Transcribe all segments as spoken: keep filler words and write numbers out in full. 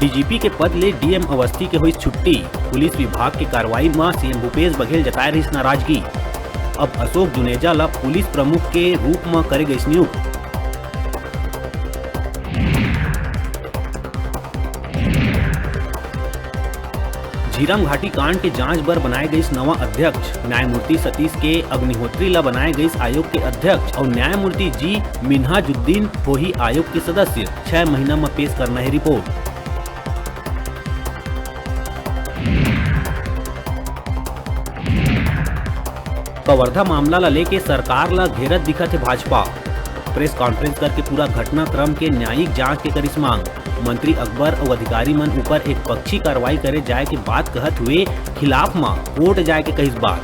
DGP के पद ले डीएम अवस्थी के होइस छुट्टी। पुलिस विभाग के कार्रवाई म सीएम भूपेश बघेल जताए रहिस नाराजगी। अब अशोक जुनेजा ल पुलिस प्रमुख के रूप म करे गइस नियुक्त। झीरम घाटी कांड के जांच बर बनाए गइस नवा अध्यक्ष। न्यायमूर्ति सतीश के अग्निहोत्री ल बनाए गइस आयोग के अध्यक्ष अउ न्यायमूर्ति जी मिन्हाजुद्दीन होही आयोग के सदस्य। छह महीना म पेश करना हे रिपोर्ट। कवर्धा मामला ला लेके सरकार ला घेरत दिखत हे भाजपा। प्रेस कॉन्फ्रेंस करके पूरा घटनाक्रम के न्यायिक जांच के करिस मांग। मंत्री अकबर अउ अधिकारी मन ऊपर एक पक्षी कार्रवाई करे जाए के बात कहत हुए खिलाफ म कोर्ट जाए के कहिस बात।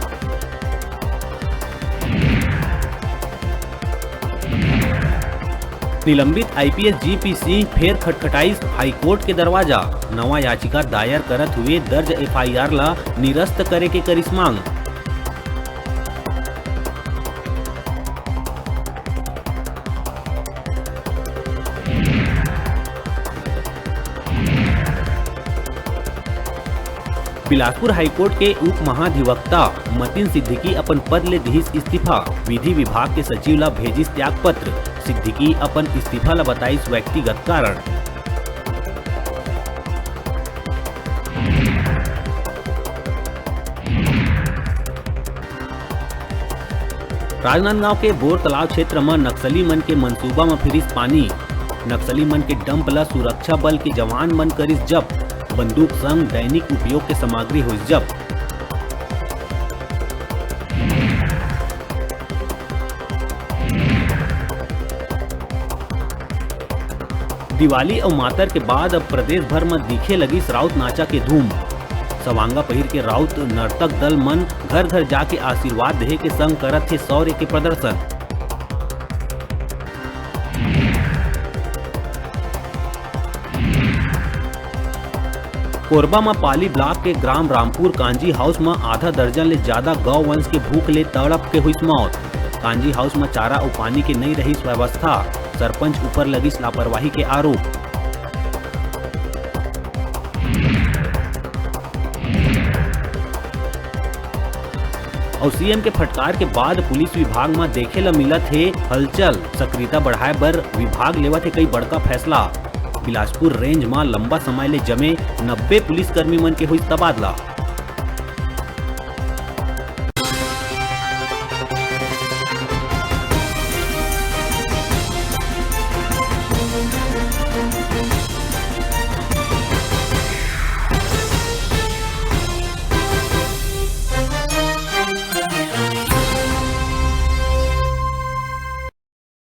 निलंबित आईपीएस जीपी सिंह फेर खटखटाइस हाईकोर्ट के दरवाजा। नवा याचिका दायर करत हुए दर्ज एफआईआर ला निरस्त करे के करिस मांग। बिलासपुर हाईकोर्ट के उप महाधिवक्ता मतिन सिद्दीकी अपन पद ले दिहिस इस्तीफा। विधि विभाग के सचिव ला भेजिस त्याग पत्र। सिद्दीकी अपन इस्तीफा ला बताइस व्यक्तिगत कारण। राजनांदगांव के बोर तालाब क्षेत्र म नक्सली मन के मंसूबा म फिरिस पानी। नक्सली मन के डंप ल सुरक्षा बल के जवान मन करिस जब्त। बंदूक संग दैनिक उपयोग के सामग्री होइस जब्त। दिवाली अउ मातर के बाद अब प्रदेश भर म दिखे लगिस राउत नाचा के धूम। सवांगा पहिर के राउत नर्तक दल मन घर-घर जाके आशीर्वाद देहे के संग करत हे शौर्य के प्रदर्शन। कोरबा म पाली ब्लॉक के ग्राम रामपुर कांजी हाउस म आधा दर्जन ले ज्यादा गौ वंश के भूख ले तड़प के हुईस मौत। कांजी हाउस म चारा अउ पानी के नइ रहिस व्यवस्था, सरपंच ऊपर लगिस लापरवाही के आरोप। अउ सीएम के फटकार के बाद पुलिस विभाग म देखे ल मिलत हे हलचल, सक्रियता बढ़ाए बर विभाग लेवत हे कई बड़का फैसला। बिलासपुर रेंज म लंबा समय ले जमे नब्बे पुलिसकर्मी मन के होइस तबादला।